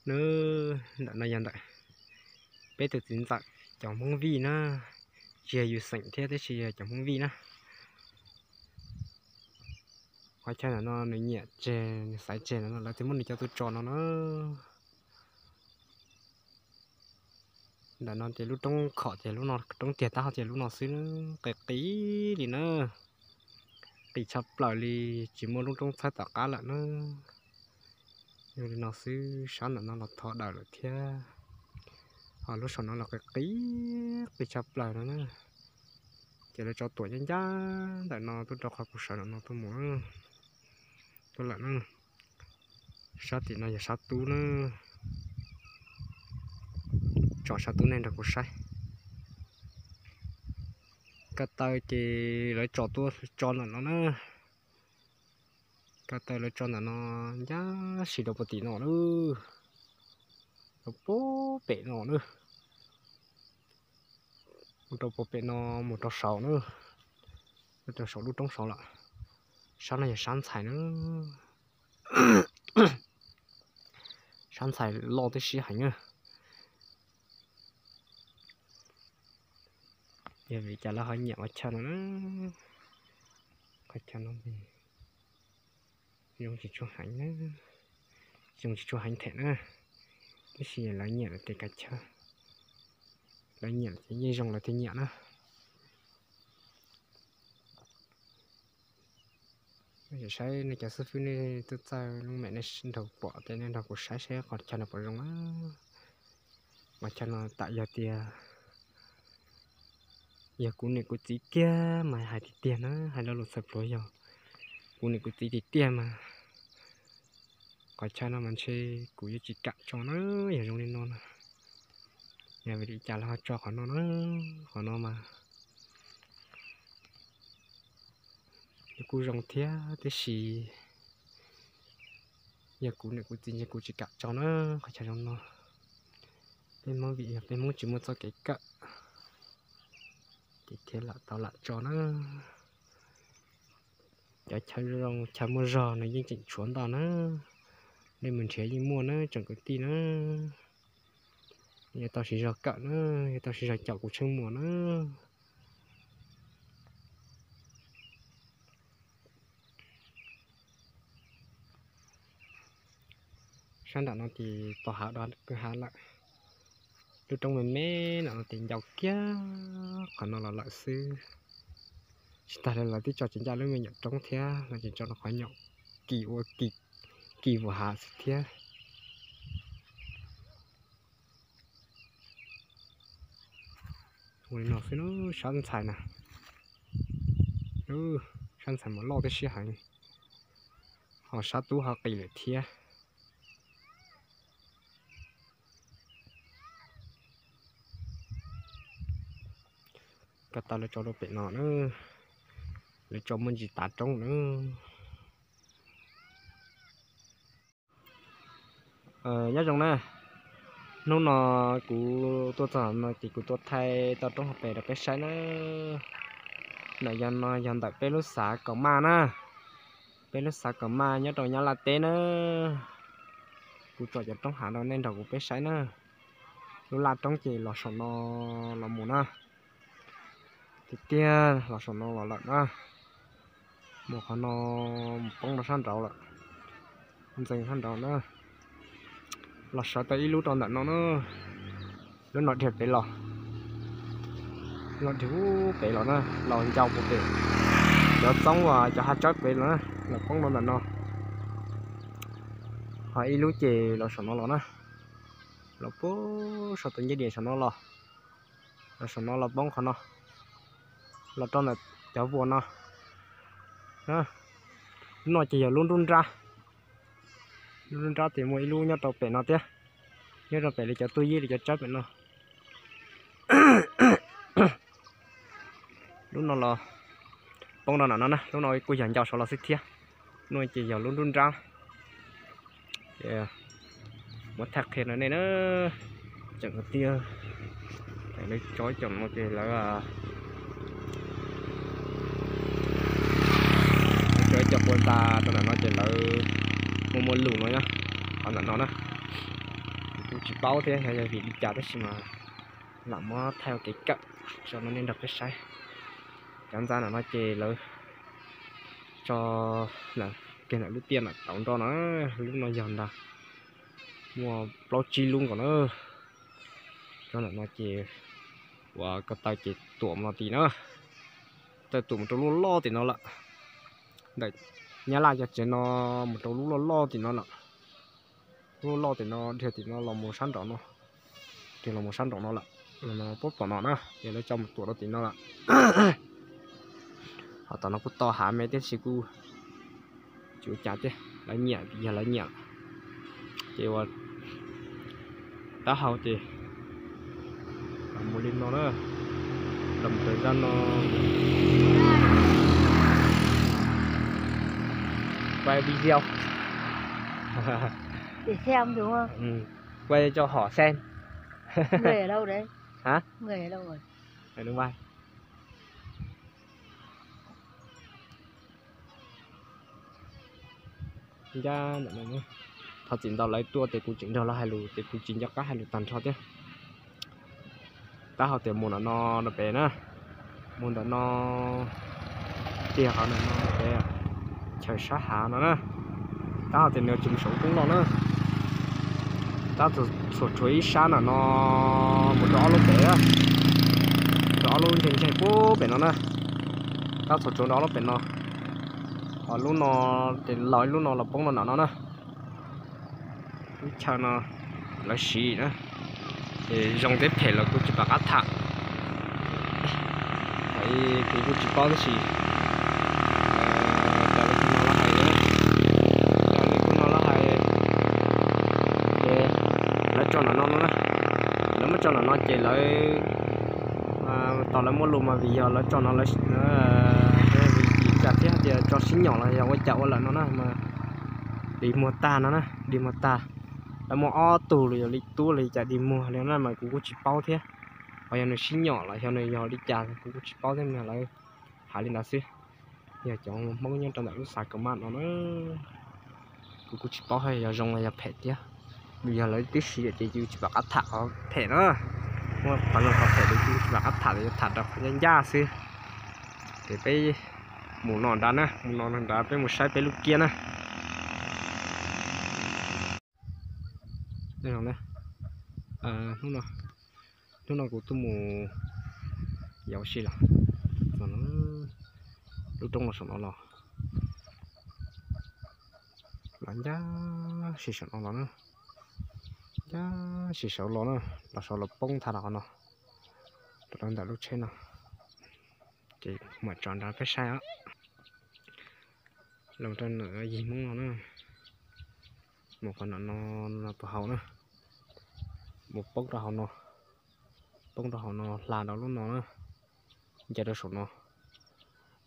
Nws, ntawm no yog ntawm peb tus txiv ntxawm cov Hmoob Vij na, tsis yog yus xeem thiab tab sis yog cov Hmoob Vij na. Qhov chaw ntawm no nws nyiam tseg, nws xaiv tseg no lawv thiaj muab nws coj tuaj tso no na. Ntawm no ces lub roob khom ces lub no roob tiag tab ho ces lub no xwb, qis qis li na. Qis tshaj plaws li, tsis muaj lub roob txhawb tom qab lawm na. Yog li no xwb, sab ntawm no los thov daws lawm thiab. Ho lub saum no los qis qis, qis tshaj plaws no na. Ces lawv tso tuam ncaj ncaj ntawm no tuaj rau qhov kuv sawv ntawm no tuaj mus tuaj lawm na. Sab tim no yog sab tub na. Tso sab tub nej nrog kuv saib. Ko taw ces lawv tso tuaj tso ntawm no na. Ko taw lawv tso ntawm no ncaj si rau puag tim no lawm, rau puag pem no na. Mus rau puag pem no mus rau saud na, rau saum lub roob saud lawm. Sab no yog sab ntxhais na. Sab ntxhais loj tib si heev na. Yog vim li cas lawv ho nyiam qhov chaw no na? Qhov chaw no zoo tsis tshua heev na, zoo tsis tshua heev them na, tab sis lawv nyiam lawv tej kav chaw, lawv nyiam lawv yeej zoo lawv thiaj nyiam na. Saib nej cov xib fwb nej tuaj txawj lub mem nej nrog pom ces nej nrog kuv saib saib qhov chaw no puas zoo na. Qhov chaw no tam yog tias yog kuv niam kuv txiv tiag mas hais tiag tiag na, hais lo lus txhais pluav yog kuv niam kuv txiv tiag tiag mas qhov chaw no mas ntshe kuv yuav tsis kam tso na, yog zoo li no na. Yog vim li cas lawv ho tso qhov no na? Qhov no mas kuj zoo thiab tab sis yog kuv niam kuv txiv ntshe kuv tsis kam tso na, qhov chaw zoo no. Peb Hmoob vim yog peb Hmoob tsis muaj txoj kev kawm, ces thiaj lam tau lam tso na. Cov chaw zoo chaw muaj zog nws yeej tseem tshuav ntau na, nej mus nrhiav yeej muaj na tsoom kwv tij na. Yuav tau siv zog kawm na, yuav tau siv zog caum kuv Tsheej Muas na. Sab nram no ces pos hav do kwj ha lawm, lub roob me me no no ces ncau kiag qhov no los lawm xwb. Tsis tas li lawv twb tso tsis ncaj lub me nyuam roob thiab, lawv tseem tso rau qhov nyuam kis ua kis vus hav xwb thiab. Ua li no xwb, sab ntxhais na, sab ntxhais mas loj tib si heev, ho sab tub ho qis lawm thiab. Ko taw lawv tso rau pem no na, lawv tso muaj ntsis tav roob na. Nyob zoo na, hnub no kuv tuaj txog no ces kuv tuaj thaij toj roob hauv pes rau peb saib na. Ntawm yog no yog ntawm peb lub xav Kaum Maj na, peb lub xav Kaum Maj nyob rau Nyab Laj teb na. Kuv tsom cov roob hav no nej nrog kuv peb saib na. Lub laj roob ces los saum no los mus na, tiag tiag los saum no los lawm na. Mus qhov no mus poob rau sab nraud lawm, ntxees sab nraud na. Los sawv tau ib lub rau ntawm no na, lub no dhia pem los, lub no dhia pem los na, los ncau puag pem cov txoob uas cov hav tsawb pem los na, los poob rau ntawm no. Ho ib lub ces los saum no los na, los puag saum tus ncej diam saum no los, los saum no los poob qhov no, los rau ntawm cov vuas no. Lub no ces yog lub nruab nrab, lub nruab nrab ces muaj ib lub nyob rau pem no thiab, nyob rau pem li cov tuaj yib li cov tsawb pem no. Lub no los poob rau ntawm no na, lub no kuj yog ncau saud los xwb thiab. Lub no ces yog lub nruab nrab. Muab thaij qhia rau nej na, tseem tiag, lawv tso ib co no ces lawv tso ib co quas tas rau ntawm no ces lawv muaj muaj lus no nyob qhov ntawm no na. Kuv tsis paub thiab xyov yog vim li cas tab sis mas lam muab thaij ua kev kawm tso rau nej nrog peb saib. Cov ntxa ntawm no ces lawv tso lawm kiag ntawm lub tiaj ntawm tauv nroj no, lub no yog ntag, muaj plaub tsib lub nkaus na. Cov ntawm no ces uas ko taw ces tuam mus no tim na, taw tuam mus rau lub loj tim no lawm. Ntawm Nyab Laj cov tsev no mus rau lub loj loj tim no lawm. Lub loj tim no dhia tim no los mus sab nraum no, dhia los mus sab nraum no lawm. Los no pab tom no na ces lawv tso mus tuam rau tim no lawm. Ho tom no kuj to hav me tiam sis kuj tsis ua cas thiab, lawv nyiam yog lawv nyiam. Ces ua taub hau ces mus li no na, los mus rau zaj no. Quay video. Để xem đúng không? Ừ. Quay cho họ xem. Người ở đâu đấy? Hả? Người ở đâu rồi? Ở nước ngoài. Ncaj ntawm no, thov txim ntau lawv tuaj ces kuv tseem nrog lawv hais lus ces kuv tsis nco qab hais lus tag nrho thiab. Tab hau tias mus ntawm no rau pem na, mus ntawm no, tiag qhov ntawm no rau pem, chaw sab hav no na. Tab hau tias nws tsis mus saum lub roob loj na. Tab txhua tshuav ib sab ntawm no mus rau ob lub pem, rau ob lub ntseeg ntseeg puag pem no na. Tab txhua tshuav rau ob lub pem no, ho lub no, ces los ib lub no los poob rau ntawm no na. Lub chaw no lawv siv na, ces zoo thiab phem los kuv tsis pom qab tham. Ces kuv tsis paub tab sis raws li tus no lawv hais, raws li tus no lawv hais, ces lawv tso ntawm no no na. Lawv muab tso ntawm no ces lawv, tau lawv muab lus mas vim yog lawv tso no lawv, vim cas thiab tias tso sib nyom los yog ua cas ua lawm no na mas dig muag tag no na, dig muag tag. Lawv muaj ob tug los yog li tub li cas dig muag li na mas kuv kuj tsis paub thiab. Ho yog nws sib nyom los yog nws yog li cas kuv kuj tsis paub thiab, lawv hais li ntawd xwb. Yog cov Hmoob nyob rau ntawm lub xav ka maj no na, kuv kuj tsis paub yog zoo los yog phem thiab. Vim yog lawv twb siv ces kuv tsis pom qab tham qhov phem na. Muaj qhov zoo qhov phem ces kuv tsis pom qab tham, yuav tham rau qhov ncaj ncaj xwb. Ces peb mus no nrad na, mus no nrad peb mus saib peb lub kiab na. Hnub no, hnub no kuv tuaj mus yos ua si los, lub roob los saum no los, los ncaj si saum no los na, ncaj si saum los na, los saum los poob tag los qhov no, rau ntawm lub tsheb no. Ces mam tso nrad peb saib os. Los rau ntawm yig Hmoob no na, mus qhov no no, no puag hauv na, mus poob rau hauv no, poob rau hauv no hla rau lub no na, nce rau saum no.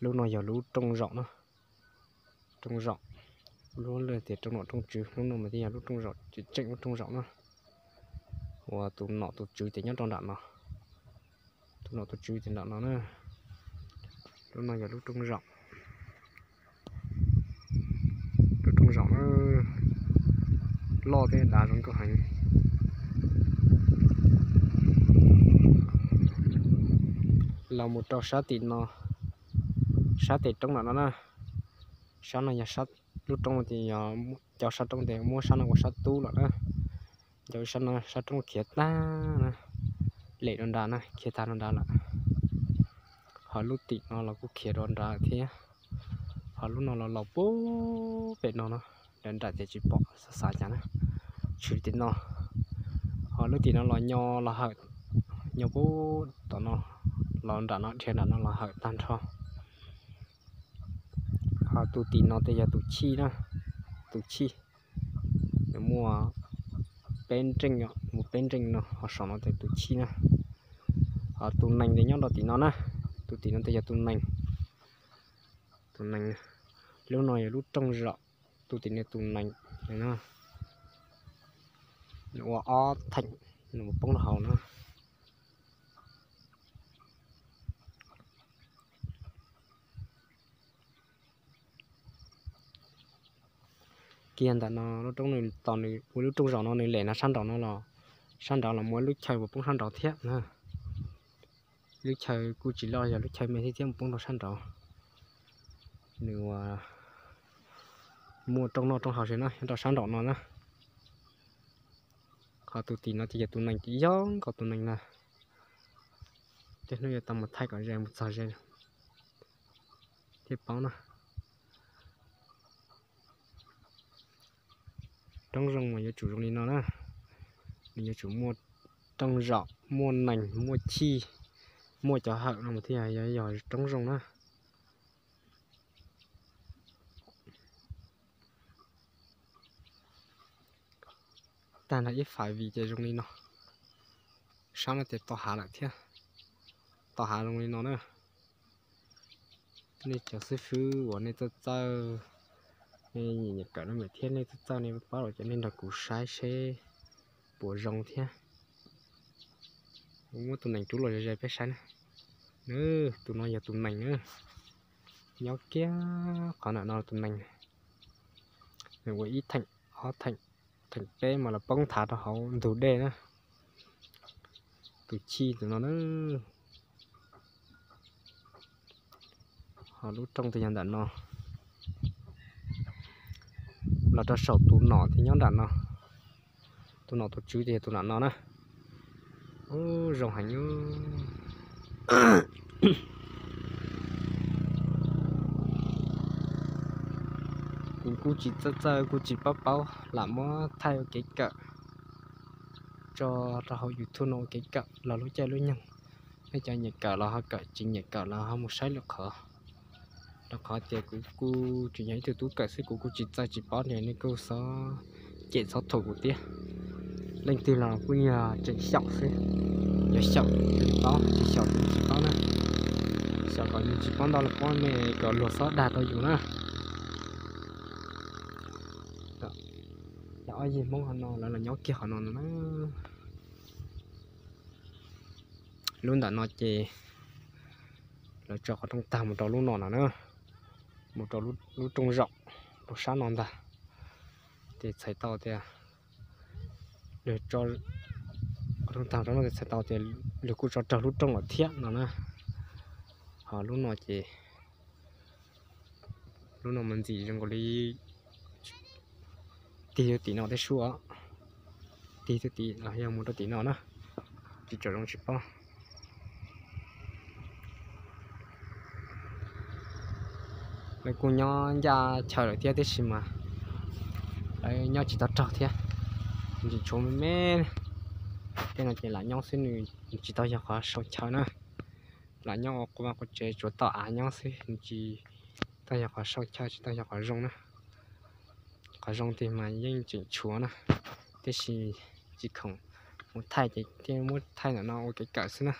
Lub no yog lub rooj zaum na, rooj zaum, lub tias rooj nom rooj tswv, lub no mas thiaj yog lub rooj zaum, tseem lub rooj zaum na, uas tus nom tus tswv ces nyob rau nram no, tus nom tus tswv ces nram no na. Lub no yog lub rooj zaum, lub rooj zaum na, loj thiab dav zoo nkauj heev. Los mus rau sab tim no, sab tes roob nram no na, sab no yog sab, lub roob no ces yog cov sab roob tes muab sab no ua sab tub lawm na. Cov sab no sab roob khiav tag na, lem rau nrad na, khiav tag rau nrad lawm. Ho lub tim no los kuj khiav rau nrad thiab. Ho lub no los los puag pem no na, nram nram ces tsis pom xav xav cas na, tshwm tim no. Ho lub tim no los nyo los hawm, nyo puag tom no, los nram no dhia nram no los hawm tag nrho. Ho tus tim no tes yog tus chij na, tus chij. Nws muaj peb nreej, muaj peb nreej no, ho saum no tes tus chij na. Ho tus nees tes nyob rau tim no na, tus tim no tes yog tus nees. Tus nees, lub no yog lub rooj zaum, tus tim no tus nees. Nws ua ob theem, nws mus poob rau hauv na. Kiag ntawm no lub roob nws tos nws ua lub rooj zaum no nws lem no sab nraum no los Sab nraud los muaj lub chaw uas poob sab nraud thiab na. Lub chaw kuj tsis loj, yog lub chaw me thiab thiab mus poob rau sab nraud. Nws ua muaj rooj noj rooj haus na, rau sab nraum no na. Qhov tus tim no ces yog tus nees, ces yog nkaus tus nees na. Tej hnub yuav tau mus thaij kom ze mus txog ze thiaj paub na. Roob zoo mas yuav tsum zoo li no na. Nws yuav tsum muaj rooj zaum, muaj nees, muaj chij, muaj cov hawm no mas thiaj yog roob zoo na. Tag nrho ib fais vim ces zoo li no. Sab no ces tau hav lawm thiab. Tau hav zoo li no na. Nej cov xib fwb uas nej txawj txawj, nej nyiam kawm no thiab nej txawj txawj nej paub lawm ces nej nrog kuv saib seb puas zoo thiab. Muab tus nees rub los ze ze peb saib na. Tus no yog tus nees na. Nyob kiag qhov ntawm no tus nees. Nws ua ib theem, ob theem, theem peb mas los poob thav rau hauv ntug dej na. Tus chij tus no na. Ho lub rooj twg yog ntawm no. Los rau saum tus nom thiaj nyob nram no. Tus nom tus tswv ces yog tus nram no na. Ub, zoo heev. Kuv kuj tsis txawj txawj, kuj tsis paub paub, lam muab thaij ua kev kawm tso rau hauv YouTube no ua kev kawm los lub caij lub nyoog. Nej cov nyiam kawm los ho kawm, tsis nyiam kawm los ho mus saib lwm qhov. Rau qhov tias kuv kuj tseem yog ib tug tub kawm xwb, kuv kuj tsis txawj tsis paub, nej kuj txhob cem txhob thuam kuv thiab. Leej twg los kuj yog tseem xyaum xwb, yog xyaum tsis paub, tsis xyaum tsis paub na. Xyaum kom yus tsis paub ntau los pob me kom luag txhob dag tau yus na. Yog ob yig Hmoob qhov no lawv los nyob kiag qhov no no na. Lub ntawm no ces lawv tso qhov rooj tag mus rau lub no no na, mus rau lub rooj zaum rau sab no ntag. Ces txhais tau tias, qhov rooj tag rau no ces txhais tau tias lawv kuj tso raug lub rooj lawm thiab no na. Ho lub no ces, lub no mas ntxim zoo nkaus li tig rau tim no thiab sub, tig rau tim, yog mus rau tim no na, tsis tsom zoo tsis paub. Lawv kuj nyob ncaj chaw lawm thiab tiam sis mas lawv nyob tsis tau raug thiab, ntsis tshuav me me. Tej no ces lam nyob xwb, nws tsis tau yog qhov sau chaw na. Lam nyob ua quv vaj quv tsev tsuas tau av nyob xwb, nws tsis tau yog qhov sau chaw, tsis tau yog qhov zoo na. Qhov zoo tiag mas yeej tseem tshuav na, tiam sis tsis khoom mus thaij ces thiaj muab thaij ntawm no ua kev kawm xwb na.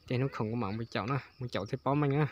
Tej hnub khoom kuv mam mus caum na, mus caum thiaj paub meej na.